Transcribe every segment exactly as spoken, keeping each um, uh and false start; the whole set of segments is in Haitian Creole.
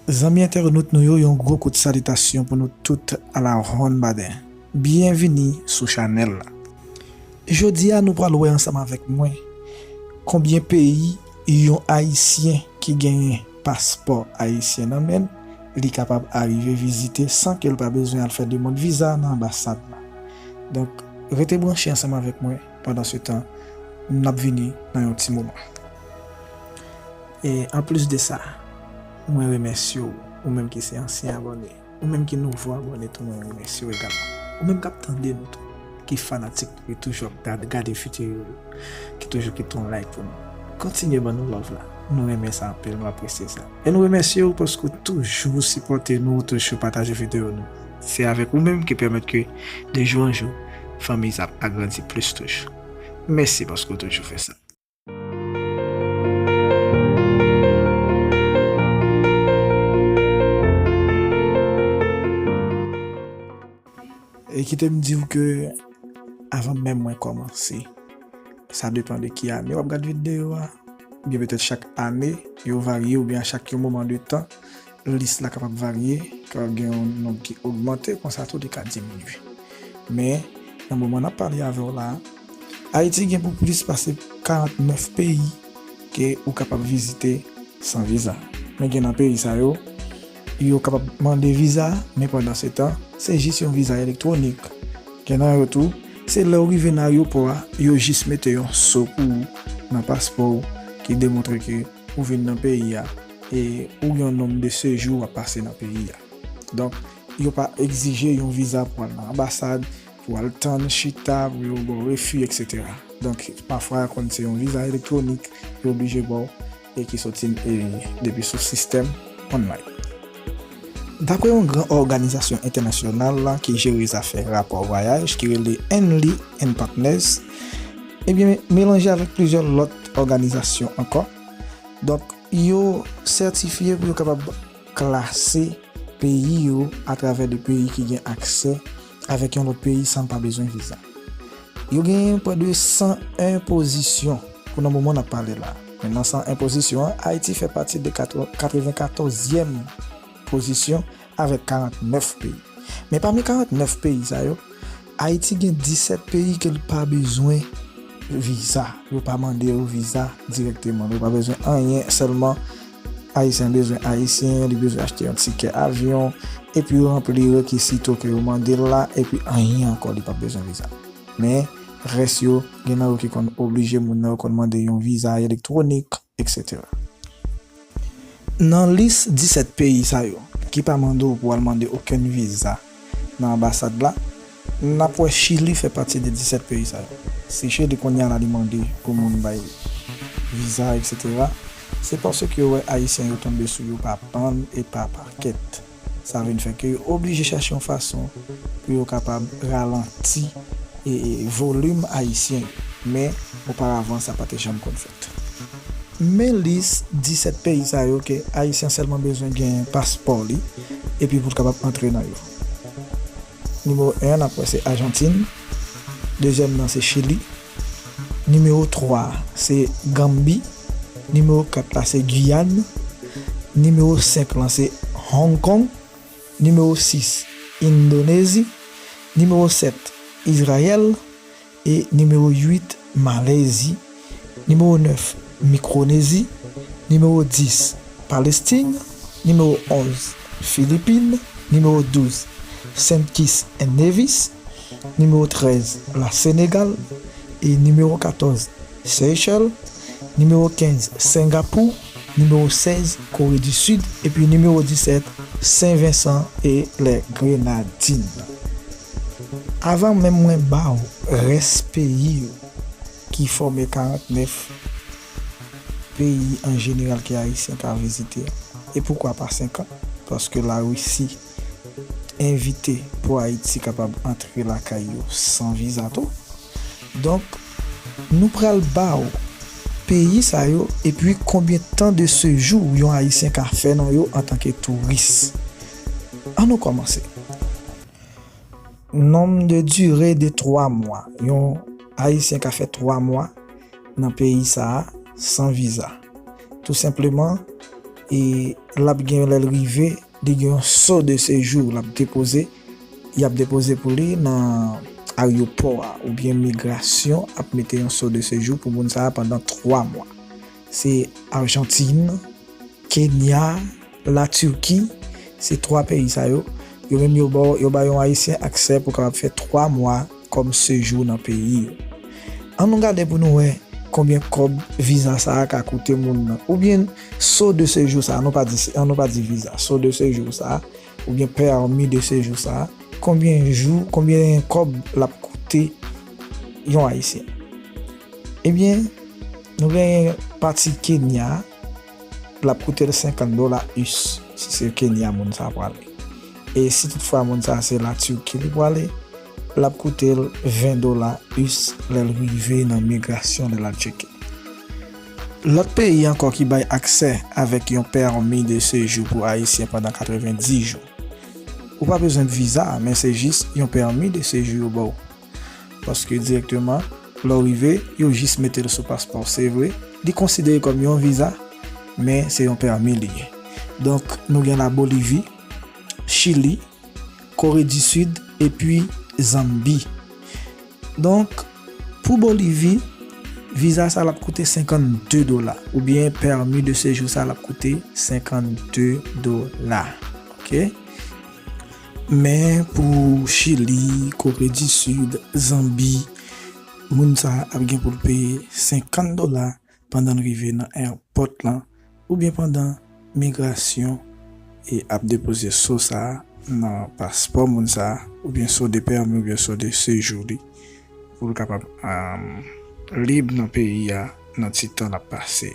Zanmi entènot nou yo, yon gwo kout salitasyon pou nou tout a la Ronn Baden. Byenvini sou chanèl la. Jodi a, nou pral wè ansanm avèk mwen konbyen peyi yon Ayisyen ki genyen paspò ayisyen nan men l, li kapab arive vizite san ke l pa bezwen al fè demann viza nan anbasad la. Donk, rete branche ansanm avèk mwen. Pandan se tan, n ap vini nan yon ti moman. E anplis de sa, mwen remèsye w, ou menm ki se ansyen abòne, ou menm ki nouvo abòne tou, mwen remèsye w egalman. Ou menm k ap tande nou tou, ki fanatik nou, ki toujou ap gad-, gade videyo yo, ki toujou kite yon like pou nou. Kontinye ban nou love la. Nou renmen sa anpil, nou apresye sa. E nou remèsye w paske w toujou sipòte nou, w toujou pataje videyo nou. Se avèk ou menm ki pèmèt ke de jou an jou, fanmi sa ap agrandi plis toujou. Mèsi paske w toujou fè sa. E kite m di w ke avan menm mwen kòmanse, sa depann de ki ane w ap gad videyo a, oubyen petèt chak ane, yo varye, oubyen a chak yon moman de tan, lis la kapab varye, kapab gen yon nonb ki ogmante, konsa tou li ka diminye. Men, nan moman n ap pale avè w la a, Ayiti gen pou plis pase karant nèf peyi ke ou kapab vizite san viza. Men gen nan peyi sa yo, yo kapab mande viza, men pandan se tan, se jis yon viza elektwonik. Gen nan yo tou, se lè w rive nan ayewopò a, yo jis mete yon so pou ou nan paspò w ki demontre ke ou vin nan peyi a e ou gen yon nonb de sejou w ap pase nan peyi a. Donk, yo pa egzije yon viza pou al nan anbasad, pou al tann, chita, pou yo ba w refi, etsetera. Donk, pafwa, konn se yon viza elektwonik, yo oblije ba w e ki soti, e, depi sou sistèm online. Dapre yon gran òganizasyon entènasyonal la ki jere zafè rapò vwayaj, ki rele Henley and Partners, ebyen, melanje avèk plizyè lòt òganizasyon ankò. Donk, yo sètifye pou yo kapab klase peyi yo atravè de peyi ki gen aksè avèk yon lòt peyi san l pa bezwen viza. Yo genyen prè de san en pozisyon pou nan moman n ap pale la. Men nan san en pozisyon an, Ayiti fè pati de katreven katòzyèm pozisyon avèk karant nèf peyi. Men pami karant nèf peyi sa yo, Ayiti gen disèt peyi ke l pa bezwen viza. Yo pa mande yo viza dirèkteman. Yo pa bezwen anyen, sèlman Ayisyen bezwen Ayisyen, li bezwen achte yon tikè avyon, epi yo ranpli rekizito ke yo mande l la, epi anyen ankò, li p ap bezwen viza. Men, rès yo, gen nan yo ki konn oblije moun nan, yo konn mande yon viza elektwonik, etsetera. Nan lis disèt peyi sa yo, ki pa mande w pou w al mande okenn viza nan anbasad la, n ap wè Chili fè pati de disèt peyi sa yo. Si Chili kounye a la li mande pou moun bay viza, etsetera, se paske yo wè Ayisyen yo tonbe sou yo pa bann e pa pakèt. Sa vin fè ke yo oblije chache yon fason pou yo kapab ralanti, e, e, volim Ayisyen yo. Men, oparavan, sa pa te janm konn fèt. Men lis disèt peyi sa yo ke Ayisyen sèlman bezwen gen paspò li, epi pou l kapab antre nan yo. Nimewo en an, n ap wè se Ajantin. Dezyèm nan se Chili. Nimewo twa a, se Ganbi. Nimewo kat la, se Giyàn. Nimewo senk lan, se Hong Kong. Nimewo sis, Endonezi. Nimewo sèt, Izrayèl. E nimewo uit, Malezi. Nimewo nèf, Mikronezi. Nimewo dis, Palestin. Nimewo onz, Filipin. Nimewo douz, Saint Kitts and Nevis. Nimewo trèz, La Senegal. E nimewo katòz, Seychelles. Nimewo kenz, Sengapou. Nimewo sèz, Kore di Sid. Epi nimewo disèt, Sen Vensan e lè Grenadin. Avan menm mwen ba w rès peyi yo ki fòme karant nèf peyi an jeneral ke Ayisyen ka vizite a. E poukwa pa senk an? Paske Larisi envite pou Ayiti kapab antre lakay yo san viza tou. Donk, nou pral ba w peyi sa yo epi konbyen tan de sejou yon Ayisyen ka fè nan yo antanke touris. Ann nou kòmanse. Nonb de dire de twa mwa. Yon Ayisyen ka fè twa mwa nan peyi sa a san viza. Tou senpleman, e l ap gen, lè l rive, li gen yon so de sejou l ap depoze, y ap depoze pou li nan ayewopò a, oubyen migrasyon ap mete yon so de sejou pou moun sa a pandan twa mwa. Se Ajantin, Kenya, Latirki, se twa peyi sa yo, yo menm yo ba w, yo ba yon Ayisyen aksè pou kapab fè twa mwa kòm sejou nan peyi yo. Ann nou gade pou nou wè konbyen kòb viza sa a ka koute moun nan, oubyen so de sejou sa a, ann nou pa di, ann nou pa di viza, so de sejou sa a, oubyen pèmi de sejou sa a, konbyen jou, konbyen kòb l ap koute yon Ayisyen. Ebyen, nou genyen pati Kenya, l ap koute l senkant dola U S, si se Kenya moun sa a prale. E si toutfwa moun sa a se Latirki li prale, l ap koute l ven dola U S lè l rive nan migrasyon, lè l al tcheke. Lòt peyi ankò ki bay aksè avèk yon pèmi de sejou pou Ayisyen pandan katrevenndis jou. Ou pa bezwen viza, men se jis yon pèmi de sejou yo ba w. Paske dirèkteman, lè w rive, yo jis mete l sou paspò w. Se vre, li konsidere kòm yon viza, men se yon pèmi li ye. Donk, nou gen Labolivi, Chili, Kore di Sid, epi Zanbi. Donk, pou Bolivi, viza sa l ap koute senkannde dola, oubyen pèmi de sejou sa l ap koute senkannde dola. Oke? Men pou Chili, Kore di Sid, Zanbi, moun sa a ap gen pou l peye senkant dola pandan l rive nan èpòt lan, oubyen pandan migrasyon e ap depoze so sa a nan paspò moun sa a, oubyen so de pèmi, oubyen so de sejou li, pou l kapab, um, lib nan peyi a nan ti tan l ap pase.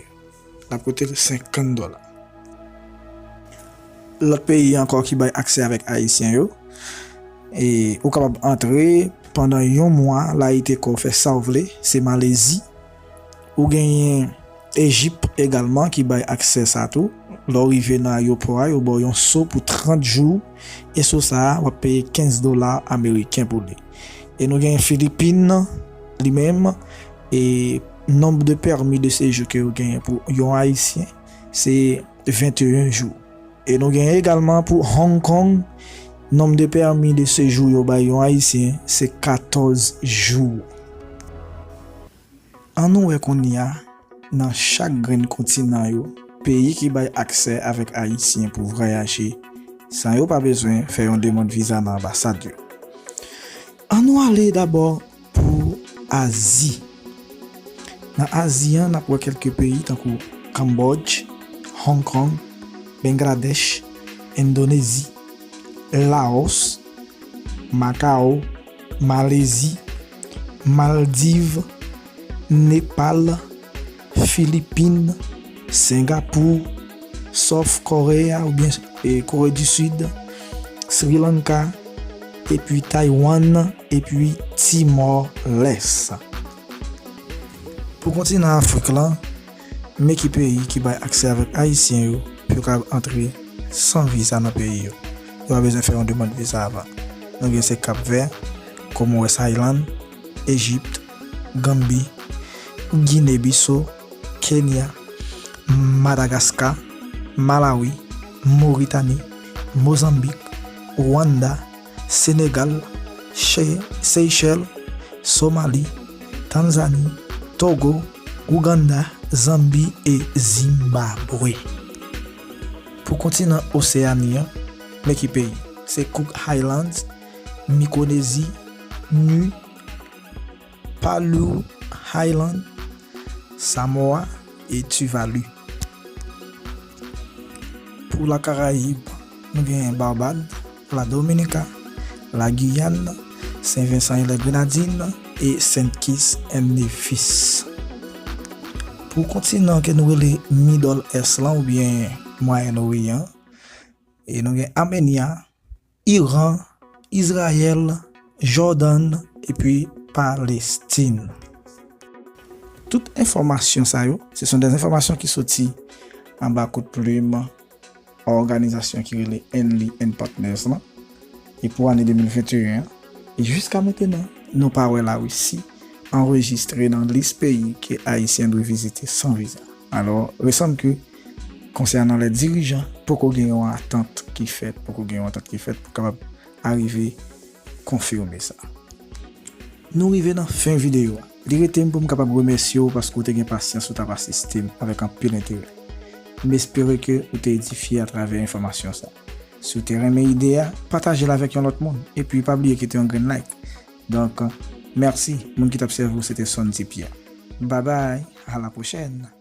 L ap koute l senkant dola. Lòt peyi ankò ki bay aksè avèk Ayisyen yo, e ou kapab antre pandan yon mwa, la rete kò w fè sa w vle, se Malezi. Ou genyen Ejip egalman ki bay aksè sa tou. Lè w rive nan ayewopò a, yo ba w yon so pou trant jou, e so sa a, w ap peye kenz dola ameriken pou li. E nou genyen Filipin, li menm, e nonb de pèmi de sejou ke yo genyen pou yon Ayisyen, se venteyen jou. E nou genyen egalman pou Hong Kong, nonb de pèmi de sejou yo bay yon Ayisyen, se katòz jou. Ann nou wè kounye a, nan chak grenn kontinan yo, peyi ki bay aksè avèk Ayisyen pou vwayaje, san yo pa bezwen fè yon demann viza nan anbasad yo. Ann nou ale dabò pou Azi. Nan Azi an, n ap wè kèlke peyi tankou Kanbòdj, Hong Kong, Bangladèch, Endonezi, Laos, Macao, Malezi, Maldiv, Nepal, Filipin, Sengapou, South Korea oubyen, e, Kore di Sid, Sri Lanka, epi Taiwan, epi Timor Lès. Pou kontinan Afrik lan, men ki peyi ki bay aksè avèk Ayisyen yo pou yo kapab antre san viza nan peyi yo. Yo pa bezwen fè yon demann viza avan. Nou gen se Kap Vè, Comores Island, Ejip, Ganbi, Gine Biso, Kenya, Madagaska, Malawi, Moritani, Mozanbik, Rwanda, Senegal, Che-, Seychèl, Somali, Tanzani, Togo, Ouganda, Zanbi e Zimbabwe. Pou kontinan Oseyani an, men ki peyi? Se Cook Islands, Mikonezi, Nu, Palau Island, Samoa e Tuvalu. Pou Lakarayib, nou genyen Barbad, La Dominica, La Guyane, Sen Vensan e lè Grenadin e Sent Kits and Nevis. Pou kontinan ke nou rele Middle East lan oubyen Mwayen Oryan, e nou gen Amenya, Iran, Izrayèl, Jòdan, epi Palestin. Tout enfòmasyon sa yo, se son dè enfòmasyon ki soti anba kout plim òganizasyon ki rele Henley and Partners lan. E pou ane de mil venteyen an, e jiska mentenan, nou pa wè Larisi anrejistre nan lis peyi ke Ayisyen dwe vizite san viza. Alò, resanm ke Konsènan lè dirijan, poko gen yon atant ki fèt, poko gen yon atant ki fèt pou kapab arive konfime sa. Nou rive nan fen videyo a. Li rete m pou m kapab remèsye w paske w te gen pasyans ou t ap asiste m avèk anpil enterè. M espere ke ou te edifye atravè enfòmasyon sa. Si w te renmen ide a, pataje l avèk yon lòt moun, epi pa bliye kite yon grenn like. Donk, mèsi, moun ki t ap sèvi w se te Sondy Pierre. Babay, a la pwochèn!